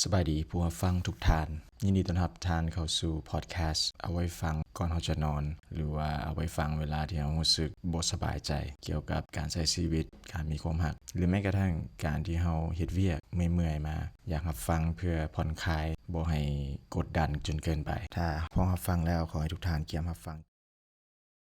ສະບາຍດີຜູ້ຮັບຟັງທຸກທ່ານ, ຍິນດີຕ້ອນຮັບທ່ານເຂົ້າສູ່ພອດແຄສ ເອົາໄວ້ຟັງກ່ອນເຮົາຈະນອນ ຫຼືວ່າເອົາໄວ້ຟັງເວລາທີ່ເຮົາຮູ້ສຶກບໍ່ສະບາຍໃຈ ກ່ຽວກັບການໃຊ້ຊີວິດ, ການມີຄວາມຮັກ ຫຼືແມ້ກະທັ້ງການທີ່ເຮົາເຮັດວຽກເມື່ອຍໆມາ, ຢາກຮັບຟັງເພື່ອຜ່ອນຄາຍ, ບໍ່ໃຫ້ກົດດັນຈົນເກີນໄປ. ຖ້າພ້ອມຮັບຟັງແລ້ວ, ຂໍໃຫ້ທຸກທ່ານກຽມຮັບຟັງ.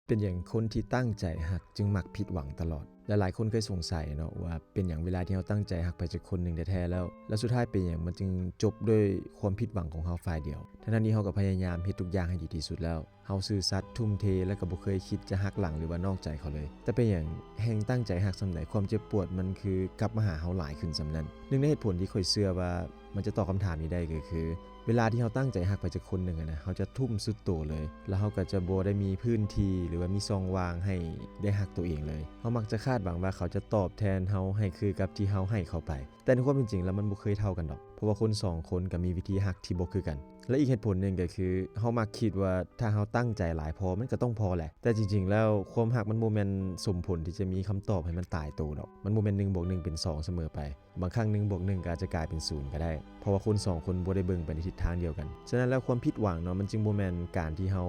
ເປັນຫຍັງຄົນທີ່ຕັ້ງໃຈຮັກຈຶ່ງມັກຜິດຫວັງຕະຫຼອດ? ຫຼາຍໆຄົນເຄີຍສົງໄສເນາະວ່າ ເປັນຫຍັງເວລາທີ່ເຮົາຕັ້ງໃຈຮັກໃຜຈັກຄົນໜຶ່ງແທ້ໆແລ້ວ ແລ້ວສຸດທ້າຍເປັນຫຍັງມັນຈຶ່ງຈົບດ້ວຍຄວາມຜິດຫວັງຂອງເຮົາຝ່າຍດຽວ? ທັງໆທີ່ເຮົາກໍພະຍາຍາມເຮັດທຸກຢ່າງໃຫ້ດີທີ່ສຸດແລ້ວ, ເຮົາຊື່ສັດ, ທຸ່ມເທ ແລະກໍບໍ່ເຄີຍຄິດຈະຫັກຫຼັງ ຫຼືວ່ານອກໃຈເຂົາເລີຍ, ແຕ່ເປັນຫຍັງແຮ່ງຕັ້ງໃຈຮັກສ່ຳໃດ, ຄວາມເຈັບປວດມັນຄືກັບມາຫາເຮົາຫຼາຍຂຶ້ນສ່ຳນັ້ນ? ໜຶ່ງໃນເຫດຜົນທີ່ຂ້ອຍເຊື່ອວ່າ ມັນຈະຕອບຄຳຖາມນີ້ໄດ້ກໍຄື ເວລາທີ່ເຮົາຕັ້ງໃຈຮັກໃຜຈັກຄົນໜຶ່ງຫັ້ນນະ, ເຮົາຈະທຸ່ມສຸດໂຕເລີຍ ແລ້ວເຮົາກໍຈະບໍ່ໄດ້ມີພື້ນທີ່ ຫຼືວ່າມີຊ່ອງວ່າງໃຫ້ໄດ້ຮັກໂຕເອງເລີຍ. ເຮົາມັກຈະຄາດຫວັງວ່າເຂົາຈະຕອບແທນເຮົາໃຫ້ຄືກັບທີ່ເຮົາໃຫ້ເຂົາໄປ, ແຕ່ໃນຄວາມເປັນຈິງແລ້ວມັນບໍ່ເຄີຍເທົ່າກັນດອກ, ເພາະວ່າຄົນສອງຄົນກໍມີວິທີຮັກທີ່ບໍ່ຄືກັນ. ແລະ ອີກເຫດຜົນໜຶ່ງກໍຄື ເຮົາມັກຄິດວ່າຖ້າເຮົາຕັ້ງໃຈຫຼາຍພໍ ມັນກໍຕ້ອງພໍແຫຼະ, ແຕ່ຈິງໆແລ້ວຄວາມຮັກມັນບໍ່ແມ່ນສົມຜົນທີ່ຈະມີຄຳຕອບໃຫ້ມັນຕາຍໂຕດອກ, ມັນບໍ່ແມ່ນໜຶ່ງບວກໜຶ່ງເປັນສອງສະເໝີໄປ. ບາງຄັ້ງໜຶ່ງບວກໜຶ່ງກໍອາດຈະກາຍເປັນສູນກໍໄດ້, ເພາະວ່າຄົນສອງຄົນບໍ່ໄດ້ເບິ່ງໄປໃນທິດທາງດຽວກັນ. ສະນັ້ນແລ້ວຄວາມຜິດຫວັງເນາະ, ມັນຈຶ່ງບໍ່ແມ່ນການທີ່ເຮົາ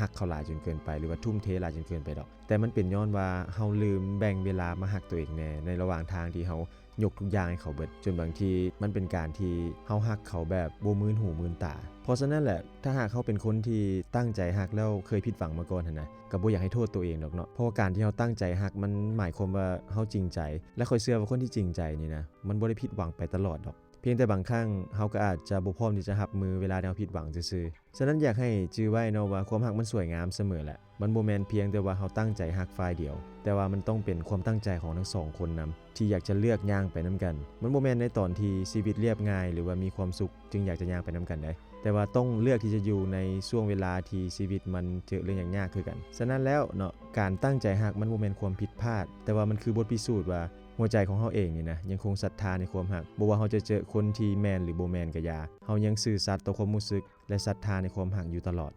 ຮັກເຂົາຫຼາຍຈົນເກີນໄປ ຫຼືວ່າທຸ່ມເທຫຼາຍຈົນເກີນໄປດອກ, ແຕ່ມັນເປັນຍ້ອນວ່າເຮົາລືມແບ່ງເວລາມາຮັກໂຕເອງແດ່ ໃນລະຫວ່າງທາງທີ່ເຮົາຍົກທຸກຢ່າງໃຫ້ເຂົາເບິດ, ຈົນບາງທີມັນເປັນການທີ່ເຮົາຮັກເຂົາແບບບໍ່ມື່ນຫູມື່ນຕາ. ເພາະສະນັ້ນແຫຼະ, ຖ້າຫາກເຮົາເປັນຄົນທີ່ຕັ້ງໃຈຮັກແລ້ວເຄີຍຜິດຫວັງມາກ່ອນຫັ້ນນະ, ກໍບໍ່ຢາກໃຫ້ໂທດໂຕເອງດອກເນາະ, ເພາະວ່າການທີ່ເຮົາຕັ້ງໃຈຮັກ ມັນໝາຍຄວາມວ່າເຮົາຈິງໃຈ, ແລະ ຂ້ອຍເຊື່ອວ່າຄົນທີ່ຈິງໃຈນີ້ນະ ມັນບໍ່ໄດ້ຜິດຫວັງໄປຕະຫຼອດດອກ, ພຽງແຕ່ບາງຄັ້ງເຮົາກໍອາດຈະບໍ່ພ້ອມທີ່ຈະຮັບມືເວລາທີ່ເຮົາຜິດຫວັງຊື່ໆ. ສະນັ້ນຢາກໃຫ້ຈື່ໄວ້ເນາະວ່າ ຄວາມຮັກມັນສວຍງາມສະເໝີແຫຼະ, ມັນບໍ່ແມ່ນພຽງແຕ່ວ່າເຮົາຕັ້ງໃຈຮັກຝ່າຍດຽວ, ແຕ່ວ່າມັນຕ້ອງເປັນຄວາມຕັ້ງໃຈຂອງທັງສອງຄົນນຳ ທີ່ຢາກຈະເລືອກຍ່າງໄປນຳກັນ. ມັນບໍ່ແມ່ນໃນຕອນທີ່ຊີວິດລຽບງ່າຍ ຫຼືວ່າມີຄວາມສຸກ ຈຶ່ງຢາກຈະຍ່າງໄປນຳກັນໃດ, ແຕ່ວ່າຕ້ອງເລືອກທີ່ຈະຢູ່ໃນຊ່ວງເວລາທີ່ຊີວິດມັນເຈີເລື່ອງຍາກໆຄືກັນ. ສະນັ້ນແລ້ວເນາະ, ການຕັ້ງໃຈຮັກມັນບໍ່ແມ່ນຄວາມຜິດພາດ, ແຕ່ວ່າມັນຄືບົດພິສູດວ່າຫົວໃຈຂອງເຮົາເອງນີ້ນະ ຍັງຄົງສັດທາໃນຄວາມຮັກ. ບໍ່ວ່າເຮົາຈະເຈີຄົນທີ່ແມ່ນ ຫຼື ບໍ່ແມ່ນກໍຢ່າ, ເຮົາຍັງຊື່ສັດຕໍ່ຄວາມຮູ້ສຶກ ແລະ ສັດທາໃນຄວາມຮັກຢູ່ຕະຫຼອດ.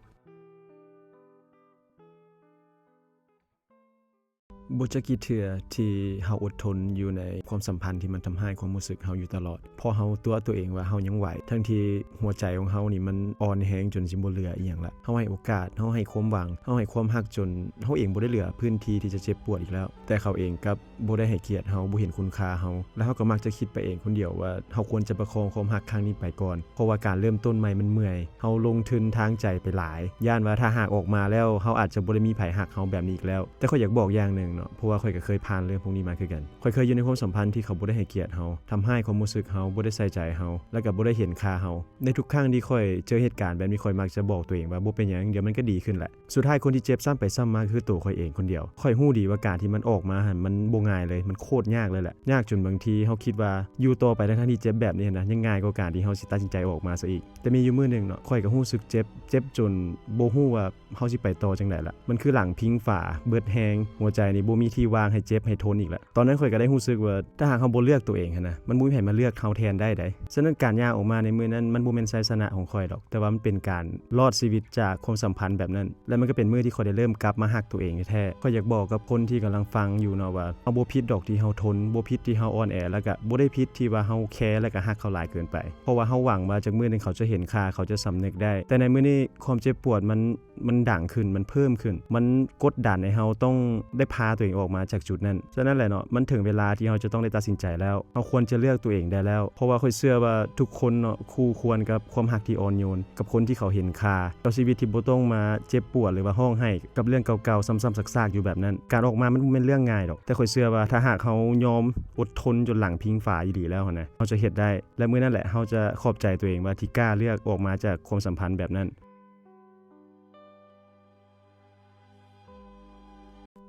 ບໍ່ຈັກກີ່ເທື່ອທີ່ເຮົາອົດທົນຢູ່ໃນຄວາມສຳພັນທີ່ມັນທຳຮ້າຍຄວາມຮູ້ສຶກເຮົາຢູ່ຕະຫຼອດ, ເພາະເຮົາຕົວະຕົວເອງວ່າເຮົາຍັງໄຫວ, ທັງທີ່ຫົວໃຈຂອງເຮົານີ້ມັນອ່ອນແຮງຈົນຊິບໍ່ເຫຼືອອີ່ຫຍັງລະ. ເຮົາໃຫ້ໂອກາດ, ເຮົາໃຫ້ຄວາມຫວັງ, ເຮົາໃຫ້ຄວາມຮັກຈົນເຮົາເອງບໍ່ໄດ້ເຫຼືອພື້ນທີ່ທີ່ຈະເຈັບປວດອີກແລ້ວ, ແຕ່ເຂົາເອງກັບບໍ່ໄດ້ໃຫ້ກຽດເຮົາ, ບໍ່ເຫັນຄຸນຄ່າເຮົາ, ແລ້ວເຮົາກໍມັກຈະຄິດໄປເອງຄົນດຽວວ່າເຮົາຄວນຈະປະຄອງຄວາມຮັກຄັ້ງນີ້ໄປກ່ອນ, ເພາະວ່າການເລີ່ມຕົ້ນໃໝ່ມັນເມື່ອຍ. ເຮົາລົງທຶນທາງໃຈໄປຫຼາຍ, ຢ້ານວ່າຖ້າຫາກອອກມາແລ້ວ ເຮົາອາດຈະບໍ່ໄດ້ມີໃຜຮັກເຮົາແບບນີ້ອີກແລ້ວ. ແຕ່ຂ້ອຍຢາກບອກຢ່າງໜຶ່ງເນາະ, ເພາະວ່າຂ້ອຍກໍເຄີຍຜ່ານເລື່ອງພວກນີ້ມາຄືກັນ. ຂ້ອຍເຄີຍຢູ່ໃນຄວາມສຳພັນທີ່ເຂົາບໍ່ໄດ້ໃຫ້ກຽດເຮົາ, ທຳຮ້າຍຄວາມຮູ້ສຶກເຮົາ, ບໍ່ໄດ້ໃສ່ໃຈເຮົາ, ແລ້ວກໍບໍ່ໄດ້ເຫັນຄ່າເຮົາ. ໃນທຸກຄັ້ງທີ່ຂ້ອຍເຈີເຫດການແບບນີ້, ຂ້ອຍມັກຈະບອກຕົວເອງວ່າ ບໍ່ເປັນຫຍັງ, ດຽວມັນກໍດີຂຶ້ນແຫຼະ. ສຸດທ້າຍຄົນທີ່ເຈັບຊ້ຳໄປຊ້ຳມາຄືໂຕຂ້ອຍເອງຄົນດຽວ. ຂ້ອຍຮູ້ດີວ່າການທີ່ມັນອອກມາຫັ້ນ ມັນບໍ່ງ່າຍເລີຍ, ມັນໂຄດຍາກເລີຍແຫຼະ. ຍາກຈົນບາງທີເຮົາຄິດວ່າຢູ່ຕໍ່ໄປ ທັງໆທີ່ເຈັບແບບນີ້ຫັ້ນນະ ຍັງງ່າຍກວ່າການທີ່ເຮົາຊິຕັດສິນໃຈອອກມາຊະອີກ. ແຕ່ມີຢູ່ມື້ໜຶ່ງເນາະ, ຂ້ອຍກໍຮູ້ສຶກເຈັບ, ເຈັບຈົນບໍ່ຮູ້ວ່າເຮົາຊິໄປຕໍ່ຈັ່ງໃດລະ. ມັນຄືຫຼັງພິງຝາ, ເບິດແຮງ, ຫົວໃຈນີ້ບໍ່ມີທີ່ວ່າງໃຫ້ເຈັບ, ໃຫ້ທົນອີກລະ. ຕອນນັ້ນຂ້ອຍກໍໄດ້ຮູ້ສຶກວ່າ ຖ້າຫາກເຮົາບໍ່ເລືອກຕົວເອງຫັ້ນນະ, ມັນບໍ່ມີໃຜມາເລືອກເຮົາແທນໄດ້ໃດ. ສະນັ້ນການຍ່າງອອກມາໃນມື້ນັ້ນ ມັນບໍ່ແມ່ນໄຊຊະນະຂອງຂ້ອຍດອກ, ແຕ່ວ່າມັນເປັນການລອດຊີວິດຈາກຄວາມສຳພັນແບບນັ້ນ. ແລະ ມັນກໍເປັນມື້ທີ່ຂ້ອຍໄດ້ເລີ່ມກັບມາຮັກຕົວເອງແທ້ໆ. ຂ້ອຍຢາກບອກກັບຄົນທີ່ກຳລັງຟັງຢູ່ເນາະວ່າ ເຮົາບໍ່ຜິດດອກທີ່ເຮົາທົນ, ບໍ່ຜິດທີ່ເຮົາອ່ອນແອ, ແລ້ວກະບໍ່ໄດ້ຜິດທີ່ວ່າເຮົາແຄ ແລ້ວກະຮັກເຂົາຫຼາຍເກີນໄປ. ເພາະວ່າເຮົາຫວັງວ່າຈັກມື້ໜຶ່ງເຂົາຈະເຫັນຄ່າ, ເຂົາຈະສຳນຶກໄດ້. ແຕ່ໃນມື້ນີ້ຄວາມເຈັບປວດມັນ ມັນດັງຂຶ້ນ, ມັນເພີ່ມຂຶ້ນ, ມັນກົດດັນໃຫ້ເຮົາຕ້ອງໄດ້ພາຕົວເອງອອກມາຈາກຈຸດນັ້ນ. ສະນັ້ນແຫຼະເນາະ, ມັນເຖິງເວລາທີ່ເຮົາຈະຕ້ອງໄດ້ຕັດສິນໃຈແລ້ວ. ເຮົາຄວນຈະເລືອກຕົວເອງໄດ້ແລ້ວ, ເພາະວ່າຂ້ອຍເຊື່ອວ່າທຸກຄົນເນາະ ຄູ່ຄວນກັບຄວາມຮັກທີ່ອ່ອນໂຍນ, ກັບຄົນທີ່ເຂົາເຫັນຄ່າ, ກັບຊີວິດທີ່ບໍ່ຕ້ອງມາເຈັບປວດ ຫຼືວ່າຮ້ອງໄຫ້ກັບເລື່ອງເກົ່າໆ ຊ້ຳໆຊາກໆຢູ່ແບບນັ້ນ. ການອອກມາມັນບໍ່ແມ່ນເລື່ອງງ່າຍດອກ, ແຕ່ຂ້ອຍເຊື່ອວ່າຖ້າຫາກເຮົາຍອມອົດທົນຈົນຫຼັງພິງຝາອີ່ຫຼີແລ້ວຫັ້ນນະ, ເຮົາຈະເຮັດໄດ້. ແລະ ມື້ນັ້ນແຫຼະ ເຮົາຈະຂອບໃຈຕົວເອງວ່າທີ່ກ້າເລືອກອອກມາຈາກຄວາມສຳພັນແບບນັ້ນ.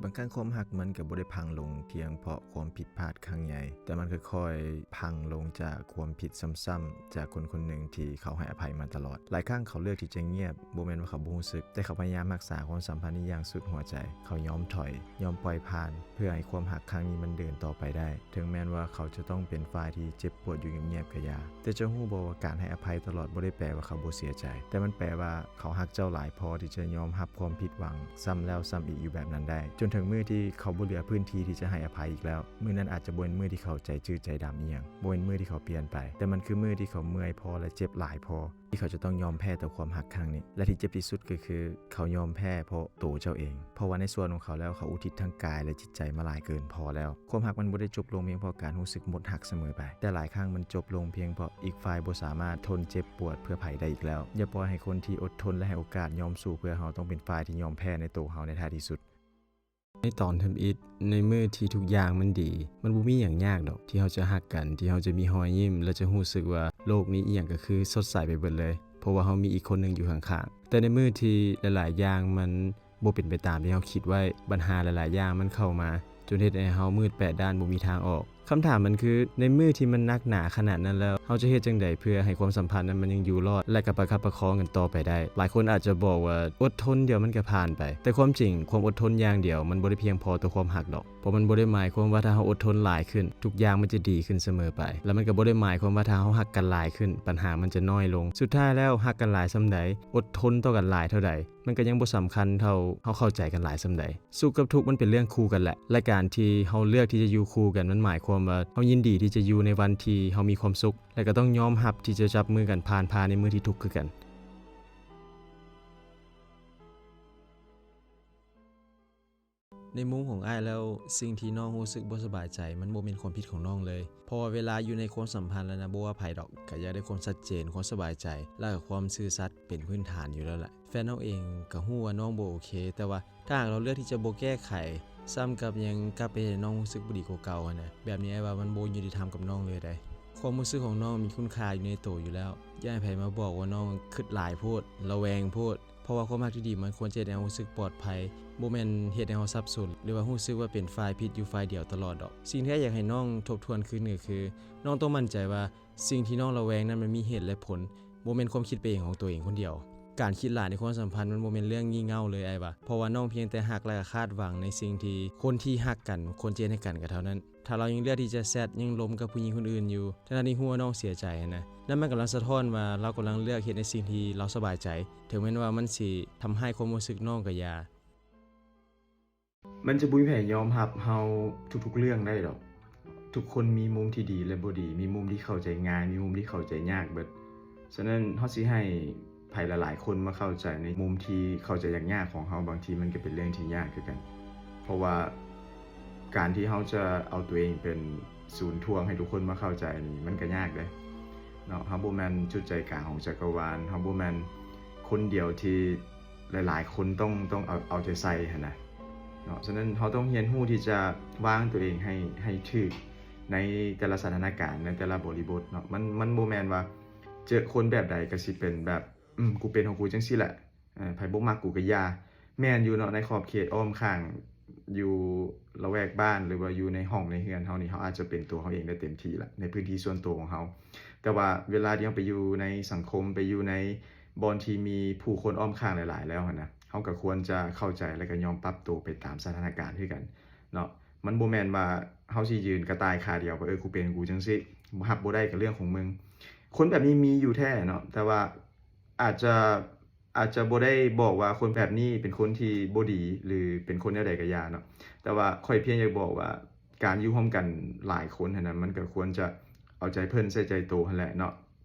ບາງຄັ້ງຄວາມຮັກມັນກໍບໍ່ໄດ້ພັງລົງພຽງເພາະຄວາມຜິດພາດຄັ້ງໃຫຍ່, ແຕ່ມັນຄ່ອຍໆພັງລົງຈາກຄວາມຜິດຊ້ຳໆຈາກຄົນຄົນໜຶ່ງທີ່ເຂົາໃຫ້ອະໄພມາຕະຫຼອດ. ຫຼາຍຄັ້ງເຂົາເລືອກທີ່ຈະງຽບ, ບໍ່ແມ່ນວ່າເຂົາບໍ່ຮູ້ສຶກ, ແຕ່ເຂົາພະຍາຍາມຮັກສາຄວາມສຳພັນນີ້ຢ່າງສຸດຫົວໃຈ. ເຂົາຍອມຖອຍ, ຍອມປ່ອຍຜ່ານ, ເພື່ອໃຫ້ຄວາມຮັກຄັ້ງນີ້ມັນເດີນຕໍ່ໄປໄດ້. ເຖິງແມ່ນວ່າເຂົາຈະຕ້ອງເປັນຝ່າຍທີ່ເຈັບປວດຢູ່ງຽບໆກໍຢ່າ. ແຕ່ເຈົ້າຮູ້ບໍ່ວ່າການໃຫ້ອະໄພຕະຫຼອດບໍ່ໄດ້ແປວ່າເຂົາບໍ່ເສຍໃຈ, ແຕ່ມັນແປວ່າເຂົາຮັກເຈົ້າຫຼາຍພໍທີ່ຈະຍອມຮັບຄວາມຜິດຫວັງຊ້ຳແລ້ວຊ້ຳອີກຢູ່ແບບນັ້ນໄດ້, ຈົນ ເຖິງມື້ທີ່ເຂົາບໍ່ເຫຼືອພື້ນທີ່ທີ່ຈະໃຫ້ອະໄພອີກແລ້ວ, ມື້ນັ້ນອາດຈະບໍ່ແມ່ນມື້ທີ່ເຂົາໃຈຈືດໃຈດຳອີ່ຫຍັງ, ບໍ່ແມ່ນມື້ທີ່ເຂົາປ່ຽນໄປ, ແຕ່ມັນຄືມື້ທີ່ເຂົາເມື່ອຍພໍ ແລະ ເຈັບຫຼາຍພໍ ທີ່ເຂົາຈະຕ້ອງຍອມແພ້ຕໍ່ຄວາມຮັກຄັ້ງນີ້ ແລະ ທີ່ເຈັບທີ່ສຸດກໍຄືເຂົາຍອມແພ້ເພາະໂຕເຈົ້າເອງ, ເພາະວ່າໃນສ່ວນຂອງເຂົາແລ້ວ ເຂົາອຸທິດທັງກາຍ ແລະ ຈິດໃຈມາຫຼາຍເກີນພໍແລ້ວ. ຄວາມຮັກມັນບໍ່ໄດ້ຈົບລົງພຽງເພາະການຮູ້ສຶກໝົດຮັກສະເໝີໄປ, ແຕ່ຫຼາຍຄັ້ງມັນຈົບລົງພຽງເພາະອີກຝ່າຍບໍ່ສາມາດທົນເຈັບປວດເພື່ອໃຜໄດ້ອີກແລ້ວ. ຢ່າປ່ອຍໃຫ້ຄົນທີ່ອົດທົນ ແລະ ໃຫ້ໂອກາດຍອມສູ້ເພື່ອເຮົາ ຕ້ອງເປັນຝ່າຍທີ່ຍອມແພ້ໃນໂຕເຮົາໃນທ້າຍທີ່ສຸດ. ໃນຕອນທຳອິດ, ໃນມື້ທີ່ທຸກຢ່າງມັນດີ, ມັນບໍ່ມີຫຍັງຍາກດອກ ທີ່ເຮົາຈະຮັກກັນ, ທີ່ເຮົາຈະມີຮອຍຍິ້ມ ແລະ ຈະຮູ້ສຶກວ່າໂລກນີ້ອີ່ຫຍັງກໍຄືສົດໃສໄປເບິດເລີຍ, ເພາະວ່າເຮົາມີອີກຄົນໜຶ່ງຢູ່ຂ້າງໆ. ແຕ່ໃນມື້ທີ່ຫຼາຍໆຢ່າງມັນບໍ່ເປັນໄປຕາມທີ່ເຮົາຄິດໄວ້, ບັນຫາຫຼາຍໆຢ່າງມັນເຂົ້າມາ ຈົນເຮັດໃຫ້ເຮົາມືດແປດດ້ານ ບໍ່ມີທາງອອກ. ຄຳຖາມມັນຄື ໃນມື້ທີ່ມັນໜັກໜາຂະໜາດນັ້ນແລ້ວ, ເຮົາຈະເຮັດຈັ່ງໃດເພື່ອໃຫ້ຄວາມສຳພັນນັ້ນມັນຍັງຢູ່ລອດ ແລະ ກໍປະຄັບປະຄອງກັນຕໍ່ໄປໄດ້? ຫຼາຍຄົນອາດຈະບອກວ່າ ອົດທົນດຽວມັນກໍຜ່ານໄປ, ແຕ່ຄວາມຈິງ ຄວາມອົດທົນຢ່າງດຽວມັນບໍ່ໄດ້ພຽງພໍຕໍ່ຄວາມຮັກດອກ, ເພາະມັນບໍ່ໄດ້ໝາຍຄວາມວ່າຖ້າເຮົາອົດທົນຫຼາຍຂຶ້ນ, ທຸກຢ່າງມັນຈະດີຂຶ້ນສະເໝີໄປ, ແລະ ມັນກໍບໍ່ໄດ້ໝາຍຄວາມວ່າຖ້າເຮົາຮັກກັນຫຼາຍຂຶ້ນ, ບັນຫາມັນຈະນ້ອຍລົງ. ສຸດທ້າຍແລ້ວ, ຮັກກັນຫຼາຍສ່ຳໃດ, ອົດທົນຕໍ່ກັນຫຼາຍເທົ່າໃດ, ມັນກໍຍັງບໍ່ສຳຄັນເທົ່າເຮົາເຂົ້າໃຈກັນຫຼາຍສ່ຳໃດ. ສຸກກັບທຸກມັນເປັນເລື່ອງຄູ່ກັນແຫຼະ ແລະ ການທີ່ເຮົາເລືອກທີ່ຈະຢູ່ຄູ່ກັນ ມັນໝາຍຄວາມວ່າເຮົາຍິນດີທີ່ຈະຢູ່ໃນວັນທີ່ເຮົາມີຄວາມສຸກ ແລະ ກໍຕ້ອງຍອມຮັບທີ່ຈະຈັບມືກັນຜ່ານຜ່າໃນມື້ທີ່ທຸກຄືກັນ. ໃນມຸມຂອງອ້າຍແລ້ວ, ສິ່ງທີ່ນ້ອງຮູ້ສຶກບໍ່ສະບາຍໃຈ ມັນບໍ່ແມ່ນຄວາມຜິດຂອງນ້ອງເລີຍ, ເພາະວ່າເວລາຢູ່ໃນຄວາມສຳພັນແລ້ວນະ, ບໍ່ວ່າໃຜດອກ ກໍຢາກໄດ້ຄວາມຊັດເຈນ, ຄວາມສະບາຍໃຈ ແລະ ຄວາມຊື່ສັດເປັນພື້ນຖານຢູ່ແລ້ວແຫຼະ. ແຟນນ້ອງເອງກໍຮູ້ວ່ານ້ອງບໍ່ໂອເຄ, ແຕ່ວ່າ ຖ້າຫາກລາວເລືອກທີ່ຈະບໍ່ແກ້ໄຂ ຊ້ຳກັບຍັງກັບໄປເຮັດໃຫ້ນ້ອງຮູ້ສຶກບໍ່ດີກວ່າເກົ່າຫັ້ນນະ, ແບບນີ້ອ້າຍວ່າມັນບໍ່ຍຸຕິທຳກັບນ້ອງເລີຍໃດ໋. ຄວາມຮູ້ສຶກຂອງນ້ອງມີຄຸນຄ່າຢູ່ໃນໂຕຢູ່ແລ້ວ, ຢ່າໃຫ້ໃຜມາບອກວ່ານ້ອງຄິດຫຼາຍໂພດ, ລະແວງໂພດ, ເພາະວ່າຄວາມຮັກທີ່ດີມັນຄວນຈະເຮັດໃຫ້ເຮົາຮູ້ສຶກປອດໄພ, ບໍ່ແມ່ນເຮັດໃຫ້ເຮົາສັບສົນ ຫຼືວ່າຮູ້ສຶກວ່າເປັນຝ່າຍຜິດຢູ່ຝ່າຍດຽວຕະຫຼອດດອກ. ສິ່ງທີ່ອ້າຍຢາກໃຫ້ນ້ອງທົບທວນຄືນກໍຄື ນ້ອງຕ້ອງໝັ້ນໃຈວ່າ ສິ່ງທີ່ນ້ອງລະແວງນັ້ນມັນມີເຫດແລະຜົນ, ບໍ່ແມ່ນຄວາມຄິດໄປເອງຂອງຕົວເອງຄົນດຽວ. ການຄິດຫຼາຍໃນຄວາມສຳພັນມັນບໍ່ແມ່ນເລື່ອງງີ່ເຫງົ້າເລີຍອ້າຍວ່າ, ເພາະວ່ານ້ອງພຽງແຕ່ຮັກ ແລະ ຄາດຫວັງໃນສິ່ງທີ່ຄົນທີ່ຮັກກັນຄວນຈະເຮັດໃຫ້ກັນກໍເທົ່ານັ້ນ. ຖ້າລາວຍັງເລືອກທີ່ຈະແຊັດ, ຍັງລົມກັບຜູ້ຍິງຄົນອື່ນຢູ່, ທັງໆທີ່ຮູ້ວ່ານ້ອງເສຍໃຈຫັ້ນນະ, ນັ້ນມັນກຳລັງສະທ້ອນວ່າລາວກຳລັງເລືອກເຮັດໃນສິ່ງທີ່ລາວສະບາຍໃຈ, ເຖິງແມ່ນວ່າມັນຊິທຳຮ້າຍຄວາມຮູ້ສຶກນ້ອງກໍຢ່າ. ມັນຈະບໍ່ມີໃຜຍອມຮັບເຮົາທຸກໆເລື່ອງໄດ້ດອກ. ທຸກຄົນມີມຸມທີ່ດີ ແລະ ບໍ່ດີ, ມີມຸມທີ່ເຂົ້າໃຈງ່າຍ, ມີມຸມທີ່ເຂົ້າໃຈຍາກເບິດ. ສະນັ້ນ ເຮົາຊິໃຫ້ໃຜຫຼາຍໆຄົນມາເຂົ້າໃຈໃນມຸມທີ່ເຂົ້າໃຈຍາກໆຂອງເຮົາ, ບາງທີມັນກໍເປັນເລື່ອງທີ່ຍາກຄືກັນ. ເພາະວ່າການທີ່ເຮົາຈະເອົາຕົວເອງເປັນສູນຖ່ວງໃຫ້ທຸກຄົນມາເຂົ້າໃຈນີ້ ມັນກໍຍາກເດ້ເນາະ. ເຮົາບໍ່ແມ່ນຈຸດໃຈກາງຂອງຈັກກະວານ, ເຮົາບໍ່ແມ່ນຄົນດຽວທີ່ ຫຼາຍໆຄົນຕ້ອງ ຕ້ອງເອົາ ເອົາໃຈໃສ່ຫັ້ນນະເນາະ. ສະນັ້ນ ເຮົາຕ້ອງຮຽນຮູ້ທີ່ຈະວາງຕົວເອງໃຫ້ ໃຫ້ຖືກໃນແຕ່ລະສະຖານະການ, ໃນແຕ່ລະບໍລິບົດເນາະ. ມັນ ມັນບໍ່ແມ່ນວ່າເຈີຄົນແບບໃດກໍຊິເປັນແບບ ອືມ ກູເປັນຂອງກູຈັ່ງຊີ້ແຫຼະ, ເອີ ໃຜບໍ່ມັກກູກໍຢ່າ. ແມ່ນຢູ່ເນາະ, ໃນຂອບເຂດອ້ອມຂ້າງ ຢູ່ລະແວກບ້ານ ຫຼືວ່າຢູ່ໃນຫ້ອງໃນເຮືອນເຮົານີ້ ເຮົາອາດຈະເປັນຕົວເຮົາເອງໄດ້ເຕັມທີ່ລະ ໃນພື້ນທີ່ສ່ວນຕົວຂອງເຮົາ. ແຕ່ວ່າເວລາທີ່ເຮົາໄປຢູ່ໃນສັງຄົມ, ໄປຢູ່ໃນບ່ອນທີ່ມີຜູ້ຄົນອ້ອມຂ້າງຫຼາຍໆແລ້ວຫັ້ນນະ, ເຮົາກໍຄວນຈະເຂົ້າໃຈ ແລະ ກໍຍອມປັບໂຕໄປຕາມສະຖານະການຄືກັນເນາະ. ມັນບໍ່ແມ່ນວ່າເຮົາຊິຢືນກະຕ່າຍຂາດຽວວ່າ ເອີ ກູເປັນຂອງກູຈັ່ງຊີ້, ຮັບບໍ່ໄດ້ກໍເລື່ອງຂອງມຶງ. ຄົນແບບນີ້ມີຢູ່ແທ້ເນາະ, ແຕ່ວ່າອາດຈະ ອາດຈະບໍ່ໄດ້ບອກວ່າຄົນແບບນີ້ເປັນຄົນທີ່ບໍ່ດີ ຫຼື ເປັນຄົນແນວໃດກໍຢ່າເນາະ, ແຕ່ວ່າຂ້ອຍພຽງຢາກບອກວ່າ ການຢູ່ຮ່ວມກັນຫຼາຍຄົນຫັ້ນນະ ມັນກໍຄວນຈະເອົາໃຈເພິ່ນໃສ່ໃຈໂຕຫັ້ນແຫຼະເນາະ.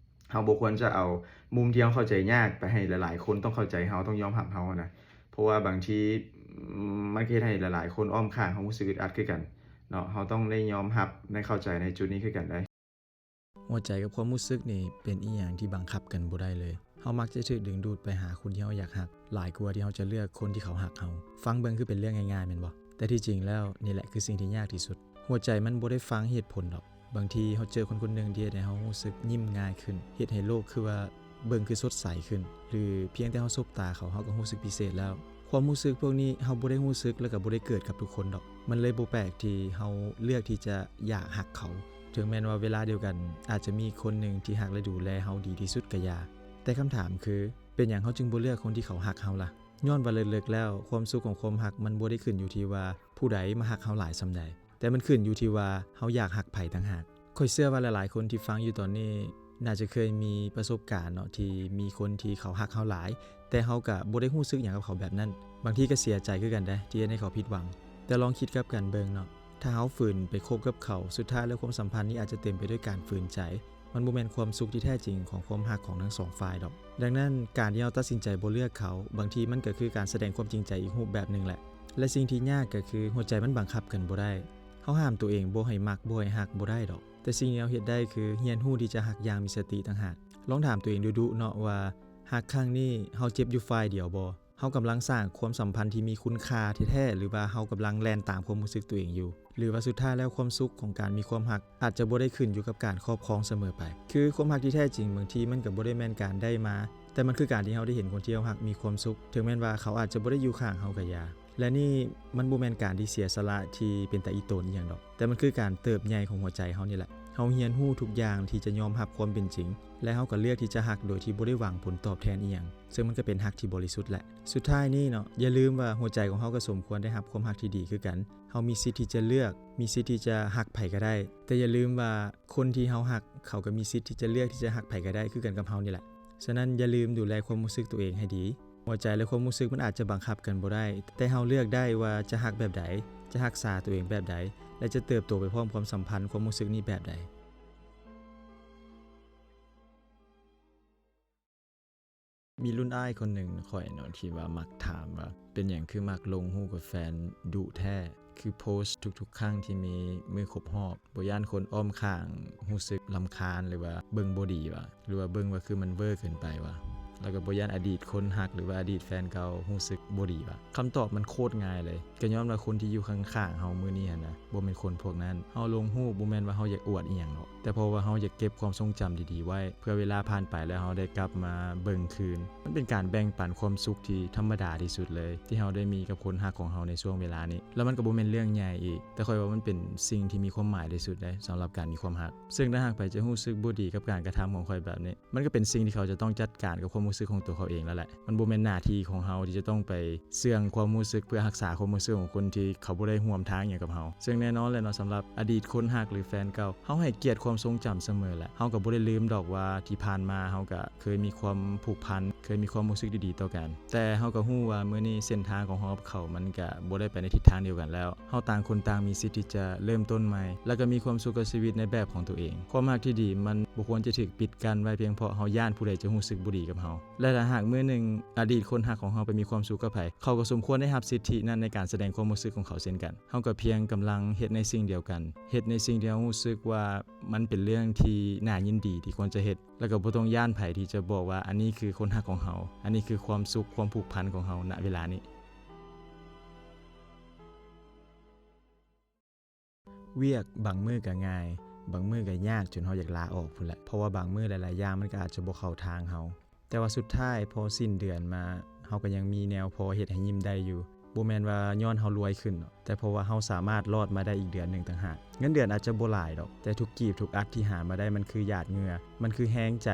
ເຮົາບໍ່ຄວນຈະເອົາມຸມທີ່ເຮົາເຂົ້າໃຈຍາກໄປໃຫ້ຫຼາຍໆຄົນຕ້ອງເຂົ້າໃຈເຮົາ, ຕ້ອງຍອມຮັບເຮົານະ, ເພາະວ່າບາງທີ ອືມ ມັນກໍເຮັດໃຫ້ຫຼາຍໆຄົນອ້ອມຂ້າງເຮົາຮູ້ສຶກອຶດອັດຄືກັນເນາະ. ເຮົາຕ້ອງໄດ້ຍອມຮັບ ໄດ້ເຂົ້າໃຈໃນຈຸດນີ້ຄືກັນໄດ໋. ຫົວໃຈກັບຄວາມຮູ້ສຶກນີ້ເປັນອີ່ຫຍັງທີ່ບັງຄັບກັນບໍ່ໄດ້ເລີຍ. ເຮົາມັກຈະຖືກດຶງດູດໄປຫາຄົນທີ່ເຮົາຢາກຮັກ ຫຼາຍກວ່າທີ່ເຮົາຈະເລືອກຄົນທີ່ເຂົາຮັກເຮົາ. ຟັງເບິ່ງຄືເປັນເລື່ອງງ່າຍໆແມ່ນບໍ່? ແຕ່ທີ່ຈິງແລ້ວນີ້ແຫຼະຄືສິ່ງທີ່ຍາກທີ່ສຸດ. ຫົວໃຈມັນບໍ່ໄດ້ຟັງເຫດຜົນດອກ. ບາງທີເຮົາເຈີຄົນຄົນໜຶ່ງທີ່ເຮັດໃຫ້ເຮົາຮູ້ສຶກຍິ້ມງ່າຍຂຶ້ນ, ເຮັດໃຫ້ໂລກຄືວ່າເບິ່ງຄືສົດໃສຂຶ້ນ, ຫຼື ພຽງແຕ່ເຮົາສົບຕາເຂົາ ເຮົາກໍຮູ້ສຶກພິເສດແລ້ວ. ຄວາມຮູ້ສຶກພວກນີ້ເຮົາບໍ່ໄດ້ຮູ້ສຶກ ແລ້ວກໍບໍ່ໄດ້ເກີດກັບທຸກຄົນດອກ. ມັນເລີຍບໍ່ແປກທີ່ເຮົາເລືອກທີ່ຈະຢາກຮັກເຂົາ, ເຖິງແມ່ນວ່າເວລາດຽວກັນອາດຈະມີຄົນໜຶ່ງທີ່ຮັກ ແລະ ດູແລເຮົາດີທີ່ສຸດກໍຢ່າ. ແຕ່ຄຳຖາມຄື ເປັນຫຍັງເຮົາຈຶ່ງບໍ່ເລືອກຄົນທີ່ເຂົາຮັກເຮົາລະ? ຍ້ອນວ່າເລິກໆແລ້ວ ຄວາມສຸກຂອງຄວາມຮັກມັນບໍ່ໄດ້ຂຶ້ນຢູ່ທີ່ວ່າຜູ້ໃດມາຮັກເຮົາຫຼາຍສ່ຳໃດ, ແຕ່ມັນຂຶ້ນຢູ່ທີ່ວ່າເຮົາຢາກຮັກໃຜຕ່າງຫາກ. ຂ້ອຍເຊື່ອວ່າຫຼາຍໆຄົນທີ່ຟັງຢູ່ຕອນນີ້ ໜ້າຈະເຄີຍມີປະສົບການເນາະ ທີ່ມີຄົນທີ່ເຂົາຮັກເຮົາຫຼາຍ ແຕ່ເຮົາກະບໍ່ໄດ້ຮູ້ສຶກຫຍັງກັບເຂົາແບບນັ້ນ. ບາງທີກະເສຍໃຈຄືກັນເດ້ ທີ່ເຮັດໃຫ້ເຂົາຜິດຫວັງ. ແຕ່ລອງຄິດກັບກັນເບິ່ງເນາະ, ຖ້າເຮົາຝືນໄປຄົບກັບເຂົາ, ສຸດທ້າຍແລ້ວຄວາມສຳພັນນີ້ອາດຈະເຕັມໄປດ້ວຍການຝືນໃຈ. ມັນບໍ່ແມ່ນຄວາມສຸກທີ່ແທ້ຈິງຂອງຄວາມຮັກຂອງທັງສອງຝ່າຍດອກ. ດັ່ງນັ້ນ, ການທີ່ເຮົາຕັດສິນໃຈບໍ່ເລືອກເຂົາ, ບາງທີມັນກໍຄືການສະແດງຄວາມຈິງໃຈອີກຮູບແບບໜຶ່ງແຫຼະ. ແລະ ສິ່ງທີ່ຍາກກໍຄື ຫົວໃຈມັນບັງຄັບກັນບໍ່ໄດ້. ເຮົາຫ້າມຕົວເອງບໍ່ໃຫ້ມັກ, ບໍ່ໃຫ້ຮັກບໍ່ໄດ້ດອກ. ແຕ່ສິ່ງທີ່ເຮົາເຮັດໄດ້ຄື ຮຽນຮູ້ທີ່ຈະຮັກຢ່າງມີສະຕິຕ່າງຫາກ. ລອງຖາມຕົວເອງດຸໆເນາະວ່າ ຮັກຄັ້ງນີ້ເຮົາເຈັບຢູ່ຝ່າຍດຽວບໍ່? ເຮົາກຳລັງສ້າງຄວາມສຳພັນທີ່ມີຄຸນຄ່າແທ້ໆ ຫຼືວ່າເຮົາກຳລັງແລ່ນຕາມຄວາມຮູ້ສຶກຕົວເອງຢູ່? ຫຼືວ່າສຸດທ້າຍແລ້ວຄວາມສຸກຂອງການມີຄວາມຮັກອາດຈະບໍ່ໄດ້ຂຶ້ນຢູ່ກັບການຄອບຄອງສະເໝີໄປ? ຄືຄວາມຮັກທີ່ແທ້ຈິງບາງທີມັນກໍບໍ່ໄດ້ແມ່ນການໄດ້ມາ, ແຕ່ມັນຄືການທີ່ເຮົາໄດ້ເຫັນຄົນທີ່ເຮົາຮັກມີຄວາມສຸກ, ເຖິງແມ່ນວ່າເຂົາອາດຈະບໍ່ໄດ້ຢູ່ຂ້າງເຮົາກໍຢ່າ. ແລະ ນີ້ມັນບໍ່ແມ່ນການທີ່ເສຍສະຫຼະທີ່ເປັນຕາອີ່ຕົນອີ່ຫຍັງດອກ, ແຕ່ມັນຄືການເຕີບໃຫຍ່ຂອງຫົວໃຈເຮົານີ້ແຫຼະ. ເຮົາຮຽນຮູ້ທຸກຢ່າງທີ່ຈະຍອມຮັບຄວາມເປັນຈິງ, ແລະ ເຮົາກໍເລືອກທີ່ຈະຮັກໂດຍທີ່ບໍ່ໄດ້ຫວັງຜົນຕອບແທນອີ່ຫຍັງ, ເຊິ່ງມັນກໍເປັນຮັກທີ່ບໍລິສຸດແຫຼະ. ສຸດທ້າຍນີ້ເນາະ, ຢ່າລືມວ່າຫົວໃຈຂອງເຮົາກໍສົມຄວນໄດ້ຮັບຄວາມຮັກທີ່ດີຄືກັນ. ເຮົາມີສິດທີ່ຈະເລືອກ, ມີສິດທີ່ຈະຮັກໃຜກໍໄດ້, ແຕ່ຢ່າລືມວ່າຄົນທີ່ເຮົາຮັກ, ເຂົາກໍມີສິດທີ່ຈະເລືອກທີ່ຈະຮັກໃຜກໍໄດ້ຄືກັນກັບເຮົານີ້ແຫຼະ. ສະນັ້ນ, ຢ່າລືມດູແລຄວາມຮູ້ສຶກຕົວເອງໃຫ້ດີ. ຫົວໃຈ ແລະ ຄວາມຮູ້ສຶກມັນອາດຈະບັງຄັບກັນບໍ່ໄດ້, ແຕ່ເຮົາເລືອກໄດ້ວ່າຈະຮັກແບບໃດ, ຈະຮັກສາຕົວເອງແບບໃດ ແລະ ຈະເຕີບໂຕໄປພ້ອມຄວາມສຳພັນຄວາມຮູ້ສຶກນີ້ແບບໃດ. ມີລຸ້ນອ້າຍຄົນໜຶ່ງຂ້ອຍເນາະ ທີ່ວ່າມັກຖາມວ່າ ເປັນຫຍັງຄືມັກລົງຮູບກັບແຟນດຸແທ້? ຄືໂພສທຸກໆຄັ້ງທີ່ມີມື້ຄົບຮອບ, ບໍ່ຢ້ານຄົນອ້ອມຂ້າງຮູ້ສຶກລຳຄານ ຫຼືວ່າເບິ່ງບໍ່ດີຫວາ? ຫຼືວ່າເບິ່ງວ່າຄືມັນເວີເກີນໄປຫວາ? ແລ້ວກໍບໍ່ຢ້ານອະດີດຄົນຮັກ ຫຼືວ່າອະດີດແຟນເກົ່າຮູ້ສຶກບໍ່ດີຫວາ? ຄຳຕອບມັນໂຄດງ່າຍເລີຍ, ກໍຍ້ອນວ່າຄົນທີ່ຢູ່ຂ້າງໆເຮົາມື້ນີ້ຫັ້ນນະ ບໍ່ແມ່ນຄົນພວກນັ້ນ. ເຮົາລົງຮູບບໍ່ແມ່ນວ່າເຮົາຢາກອວດອີ່ຫຍັງດອກ, ແຕ່ເພາະວ່າເຮົາຢາກເກັບຄວາມຊົງຈຳດີໆໄວ້ ເພື່ອເວລາຜ່ານໄປແລ້ວເຮົາໄດ້ກັບມາເບິ່ງຄືນ. ມັນເປັນການແບ່ງປັນຄວາມສຸກທີ່ທຳມະດາທີ່ສຸດເລີຍ ທີ່ເຮົາໄດ້ມີກັບຄົນຮັກຂອງເຮົາໃນຊ່ວງເວລານີ້, ແລ້ວມັນກໍບໍ່ແມ່ນເລື່ອງໃຫຍ່ອີກ, ແຕ່ຂ້ອຍວ່າມັນເປັນສິ່ງທີ່ມີຄວາມໝາຍທີ່ສຸດເດ້ ສຳລັບການມີຄວາມຮັກ. ເຊິ່ງຖ້າຫາກໃຜຈະຮູ້ສຶກບໍ່ດີກັບການກະທຳຂອງຂ້ອຍແບບນີ້, ມັນກໍເປັນສິ່ງທີ່ເຂົາຈະຕ້ອງຈັດການກັບຄວາມຮູ້ສຶກຂອງຕົວເຂົາເອງແລ້ວແຫຼະ. ມັນບໍ່ແມ່ນໜ້າທີ່ຂອງເຮົາທີ່ຈະຕ້ອງໄປເຊື່ອງຄວາມຮູ້ສຶກ ເພື່ອຮັກສາຄວາມຮູ້ສຶກຂອງຄົນທີ່ເຂົາບໍ່ໄດ້ຮ່ວມທາງຫຍັງກັບເຮົາ. ເຊິ່ງແນ່ນອນແຫຼະເນາະ, ສຳລັບອະດີດຄົນຮັກ ຫຼື ແຟນເກົ່າ, ເຮົາໃຫ້ກຽດຄວາມຊົງຈຳສະເໝີແຫຼະ. ເຮົາກໍບໍ່ໄດ້ລືມດອກວ່າທີ່ຜ່ານມາເຮົາກໍເຄີຍມີຄວາມຜູກພັນ, ເຄີຍມີຄວາມຮູ້ສຶກດີໆຕໍ່ກັນ. ແຕ່ເຮົາກໍຮູ້ວ່າມື້ນີ້ເສັ້ນທາງຂອງເຮົາກັບເຂົາມັນກໍບໍ່ໄດ້ໄປໃນທິດທາງດຽວກັນແລ້ວ. ເຮົາຕ່າງຄົນຕ່າງມີສິດທີ່ຈະເລີ່ມຕົ້ນໃໝ່ ແລ້ວກໍມີຄວາມສຸກກັບຊີວິດໃນແບບຂອງຕົວເອງ. ຄວາມຮັກທີ່ດີມັນບໍ່ຄວນຈະຖືກປິດກັ້ນໄວ້ພຽງເພາະເຮົາຢ້ານຜູ້ໃດຈະຮູ້ສຶກບໍ່ດີກັບເຮົາ. ແລະ ຖ້າຫາກມື້ໜຶ່ງອະດີດຄົນຮັກຂອງເຮົາໄປມີຄວາມສຸກກັບໃຜ, ເຂົາກໍສົມຄວນໄດ້ຮັບສິດທິນັ້ນໃນການສະແດງຄວາມຮູ້ສຶກຂອງເຂົາເຊັ່ນກັນ. ເຮົາກໍພຽງກຳລັງເຮັດໃນສິ່ງດຽວກັນ, ເຮັດໃນສິ່ງທີ່ເຮົາຮູ້ສຶກວ່າມັນເປັນເລື່ອງທີ່ໜ້າຍິນດີທີ່ຄວນຈະເຮັດ, ແລ້ວກໍບໍ່ຕ້ອງຢ້ານໃຜທີ່ຈະບອກວ່າອັນນີ້ຄືຄົນຮັກຂອງເຮົາ, ອັນນີ້ຄືຄວາມສຸກ, ຄວາມຜູກພັນຂອງເຮົານະເວລານີ້. ວຽກບາງມື້ກໍງ່າຍ, ບາງມື້ກໍຍາກຈົນເຮົາຢາກລາອອກພຸ້ນແຫຼະ, ເພາະວ່າບາງມື້ຫຼາຍໆຢ່າງມັນກໍອາດຈະບໍ່ເຂົ້າທາງເຮົາ. ແຕ່ວ່າສຸດທ້າຍພໍສິ້ນເດືອນມາ, ເຮົາກໍຍັງມີແນວພໍເຮັດໃຫ້ຍິ້ມໄດ້ຢູ່. ບໍ່ແມ່ນວ່າຍ້ອນເຮົາລວຍຂຶ້ນເນາະ, ແຕ່ເພາະວ່າເຮົາສາມາດລອດມາໄດ້ອີກເດືອນໜຶ່ງຕ່າງຫາກ. ເງິນເດືອນອາດຈະບໍ່ຫຼາຍດອກ, ແຕ່ທຸກກີບທຸກອັດທີ່ຫາມາໄດ້ມັນຄືຫຍາດເຫຍື້ອ, ມັນຄືແຮງໃຈ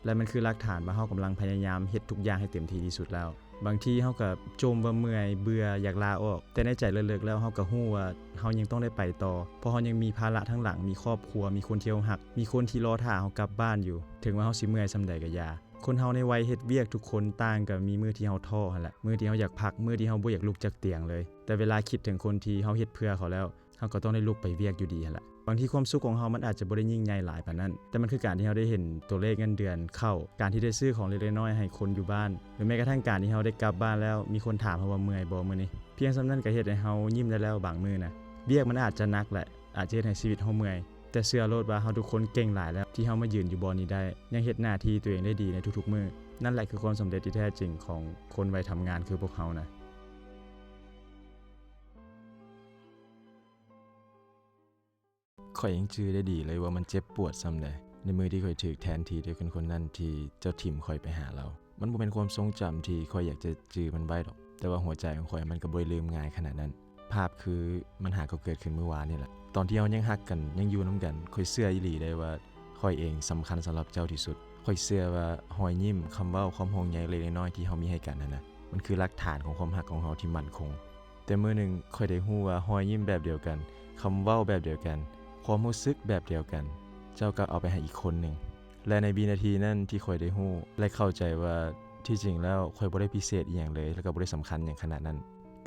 ແລະ ມັນຄືຫຼັກຖານວ່າເຮົາກຳລັງພະຍາຍາມເຮັດທຸກຢ່າງໃຫ້ເຕັມທີ່ທີ່ສຸດແລ້ວ. ບາງທີເຮົາກໍຈົ່ມວ່າເມື່ອຍ, ເບື່ອ, ຢາກລາອອກ, ແຕ່ໃນໃຈເລິກໆແລ້ວເຮົາກໍຮູ້ວ່າເຮົາຍັງຕ້ອງໄດ້ໄປຕໍ່, ເພາະເຮົາຍັງມີພາລະທາງຫຼັງ, ມີຄອບຄົວ, ມີຄົນທີ່ເຮົາຮັກ, ມີຄົນທີ່ລໍຖ້າເຮົາກັບບ້ານຢູ່. ເຖິງວ່າເຮົາຊິເມື່ອຍສ່ຳໃດກໍຢ່າ. ຄົນເຮົາໃນໄວເຮັດວຽກທຸກຄົນຕ່າງກໍມີມື້ທີ່ເຮົາທໍ້ຫັ້ນແຫຼະ, ມື້ທີ່ເຮົາຢາກພັກ, ມື້ທີ່ເຮົາບໍ່ຢາກລຸກຈາກຕຽງເລີຍ. ແຕ່ເວລາຄິດເຖິງຄົນທີ່ເຮົາເຮັດເພື່ອເຂົາແລ້ວ, ເຮົາກໍຕ້ອງໄດ້ລຸກໄປວຽກຢູ່ດີຫັ້ນລະ. ບາງທີຄວາມສຸກຂອງເຮົາມັນອາດຈະບໍ່ໄດ້ຍິ່ງໃຫຍ່ຫຼາຍປານນັ້ນ, ແຕ່ມັນຄືການທີ່ເຮົາໄດ້ເຫັນຕົວເລກເງິນເດືອນເຂົ້າ, ການທີ່ໄດ້ຊື້ຂອງເລັກໆນ້ອຍໆໃຫ້ຄົນຢູ່ບ້ານ, ຫຼືແມ້ກະທັ່ງການທີ່ເຮົາໄດ້ກັບບ້ານແລ້ວ ມີຄົນຖາມເຮົາວ່າເມື່ອຍບໍ່ມື້ນີ້. ພຽງສ່ຳນັ້ນກໍເຮັດໃຫ້ເຮົາຍິ້ມໄດ້ແລ້ວບາງມື້ນະ. ວຽກມັນອາດຈະໜັກແຫຼະ, ອາດຈະເຮັດໃຫ້ຊີວິດເຮົາເມື່ອຍ, ແຕ່ເຊື່ອໂລດວ່າເຮົາທຸກຄົນເກັ່ງຫຼາຍແລ້ວ ທີ່ເຮົາມາຢືນຢູ່ບ່ອນນີ້ໄດ້, ຍັງເຮັດໜ້າທີ່ຕົວເອງໄດ້ດີໃນທຸກໆມື້. ນັ້ນແຫຼະຄືຄວາມສຳເລັດທີ່ແທ້ຈິງຂອງຄົນໄວທຳງານຄືພວກເຮົານະ. ຂ້ອຍຍັງຈື່ໄດ້ດີເລີຍວ່າມັນເຈັບປວດສ່ຳໃດ ໃນມື້ທີ່ຂ້ອຍຖືກແທນທີ່ໂດຍຄົນຄົນນັ້ນທີ່ເຈົ້າຖິ້ມຂ້ອຍໄປຫາລາວ. ມັນບໍ່ແມ່ນຄວາມຊົງຈຳທີ່ຂ້ອຍຢາກຈະຈື່ມັນໄວ້ດອກ, ແຕ່ວ່າຫົວໃຈຂອງຂ້ອຍມັນກໍບໍ່ໄດ້ລືມງ່າຍຂະໜາດນັ້ນ. ພາບຄືມັນຫາກໍເກີດຂຶ້ນມື້ວານນີ້ແຫຼະ. ຕອນທີ່ເຮົາຍັງຮັກກັນ, ຍັງຢູ່ນຳກັນ, ຂ້ອຍເຊື່ອອີ່ຫຼີເດ້ວ່າ ຂ້ອຍເອງສຳຄັນສຳລັບເຈົ້າທີ່ສຸດ. ຂ້ອຍເຊື່ອວ່າຮອຍຍິ້ມ, ຄຳເວົ້າ, ຄວາມຫ່ວງໃຍເລັກໆນ້ອຍໆທີ່ເຮົາມີໃຫ້ກັນຫັ້ນນະ, ມັນຄືຫຼັກຖານຂອງຄວາມຮັກຂອງເຮົາທີ່ໝັ້ນຄົງ. ແຕ່ມື້ໜຶ່ງຂ້ອຍໄດ້ຮູ້ວ່າຮອຍຍິ້ມແບບດຽວກັນ, ຄຳເວົ້າແບບດຽວກັນ, ຄວາມຮູ້ສຶກແບບດຽວກັນ, ເຈົ້າກັບເອົາໄປໃຫ້ອີກຄົນໜຶ່ງ. ແລະ ໃນວິນາທີນັ້ນທີ່ຂ້ອຍໄດ້ຮູ້ ແລະ ເຂົ້າໃຈວ່າທີ່ຈິງແລ້ວຂ້ອຍບໍ່ໄດ້ພິເສດອີ່ຫຍັງເລີຍ ແລະ ກໍບໍ່ໄດ້ສຳຄັນຫຍັງຂະໜາດນັ້ນ.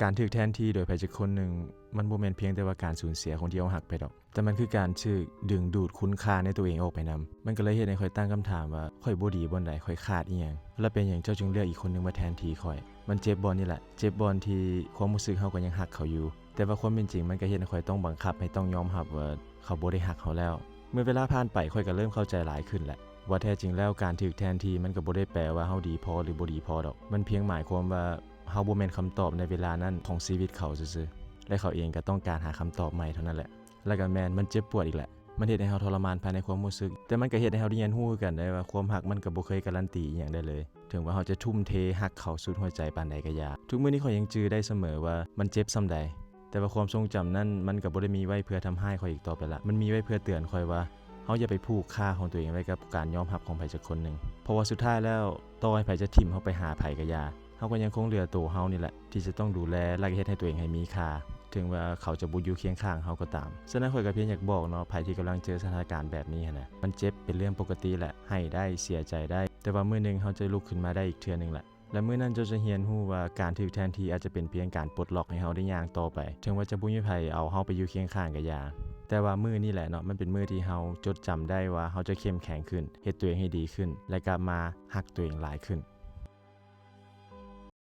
ການຖືກແທນທີ່ໂດຍໃຜຈັກຄົນໜຶ່ງ ມັນບໍ່ແມ່ນພຽງແຕ່ວ່າການສູນເສຍຄົນທີ່ເຮົາຮັກໄປດອກ, ແຕ່ມັນຄືການຖືກດຶງດູດຄຸນຄ່າໃນຕົວເອງອອກໄປນຳ. ມັນກໍເລີຍເຮັດໃຫ້ຂ້ອຍຕັ້ງຄຳຖາມວ່າ ຂ້ອຍບໍ່ດີບ່ອນໃດ? ຂ້ອຍຂາດອີ່ຫຍັງ? ແລະເປັນຫຍັງເຈົ້າຈຶ່ງເລືອກອີກຄົນໜຶ່ງມາແທນທີ່ຂ້ອຍ? ມັນເຈັບບ່ອນນີ້ແຫຼະ, ເຈັບບ່ອນທີ່ຄວາມຮູ້ສຶກເຮົາກໍຍັງຮັກເຂົາຢູ່, ແຕ່ວ່າຄວາມເປັນຈິງມັນກໍເຮັດໃຫ້ຂ້ອຍຕ້ອງບັງຄັບໃຫ້ຕ້ອງຍອມຮັບວ່າເຂົາບໍ່ໄດ້ຮັກເຮົາແລ້ວ. ເມື່ອເວລາຜ່ານໄປ ຂ້ອຍກໍເລີ່ມເຂົ້າໃຈຫຼາຍຂຶ້ນແຫຼະ ວ່າແທ້ຈິງແລ້ວການຖືກແທນທີ່ມັນກໍບໍ່ໄດ້ແປວ່າເຮົາດີພໍຫຼືບໍ່ດີພໍດອກ, ມັນພຽງໝາຍຄວາມວ່າເຮົາບໍ່ແມ່ນຄຳຕອບໃນເວລານັ້ນຂອງຊີວິດເຂົາຊື່ໆ ແລະເຂົາເອງກໍຕ້ອງການຫາຄຳຕອບໃໝ່ເທົ່ານັ້ນແຫຼະ. ແລະກໍແມ່ນ ມັນເຈັບປວດອີກແຫຼະ, ມັນເຮັດໃຫ້ເຮົາທໍລະມານພາຍໃນຄວາມຮູ້ສຶກ, ແຕ່ມັນກໍເຮັດໃຫ້ເຮົາໄດ້ຮຽນຮູ້ຄືກັນໄດ້ວ່າ ຄວາມຮັກມັນກໍບໍ່ເຄີຍກາຣັນຕີອີ່ຫຍັງໄດ້ເລີຍ. ເຖິງວ່າເຮົາຈະທຸ່ມເທຮັກເຂົາສຸດຫົວໃຈປານໃດກໍຢ່າ, ທຸກມື້ນີ້ຂ້ອຍຍັງຈື່ໄດ້ສະເໝີວ່າມັນເຈັບສ່ຳໃດ. ແຕ່ວ່າຄວາມຊົງຈຳນັ້ນ ມັນກໍບໍ່ໄດ້ມີໄວ້ເພື່ອທຳຮ້າຍຂ້ອຍອີກຕໍ່ໄປລະ, ມັນມີໄວ້ເພື່ອເຕືອນຂ້ອຍວ່າ ເຮົາຢ່າໄປຜູກຄ່າຂອງຕົວເອງໄວ້ກັບການຍອມຮັບຂອງໃຜຈັກຄົນໜຶ່ງ, ເພາະວ່າສຸດທ້າຍແລ້ວ ຕໍ່ໃຫ້ໃຜຈະຖິ້ມເຮົາໄປຫາໃຜກໍຢ່າ, ເຮົາກໍຍັງຄົງເຫຼືອໂຕເຮົານີ້ແຫຼະ ທີ່ຈະຕ້ອງດູແລ ແລະເຮັດໃຫ້ຕົວເອງໃຫ້ມີຄ່າ, ເຖິງວ່າເຂົາຈະບໍ່ຢູ່ຄຽງຂ້າງເຮົາກໍຕາມ. ສະນັ້ນຂ້ອຍກໍພຽງຢາກບອກເນາະ, ໃຜທີ່ກຳລັງເຈີສະຖານະການແບບນີ້ຫັ້ນນະ, ມັນເຈັບເປັນເລື່ອງປົກກະຕິແຫຼະ, ໄຫ້ໄດ້ ເສຍໃຈໄດ້, ແຕ່ວ່າມື້ໜຶ່ງເຮົາຈະລຸກຂຶ້ນມາໄດ້ອີກເທື່ອໜຶ່ງແຫຼະ. ແລະມື້ນັ້ນເຈົ້າຈະຮຽນຮູ້ວ່າການຖືກແທນທີ່ອາດຈະເປັນພຽງການປົດລັອກໃຫ້ເຮົາໄດ້ຍ່າງຕໍ່ໄປ, ເຖິງວ່າຈະບໍ່ມີໃຜເອົາເຮົາໄປຢູ່ຄຽງຂ້າງກໍຢ່າ. ແຕ່ວ່າມື້ນີ້ແຫຼະເນາະ, ມັນເປັນມື້ທີ່ເຮົາຈົດຈຳໄດ້ວ່າເຮົາຈະເຂັ້ມແຂງຂຶ້ນ, ເຮັດຕົວເອງໃຫ້ດີຂຶ້ນ ແລະກັບມາຮັກຕົວເອງຫຼາຍຂຶ້ນ.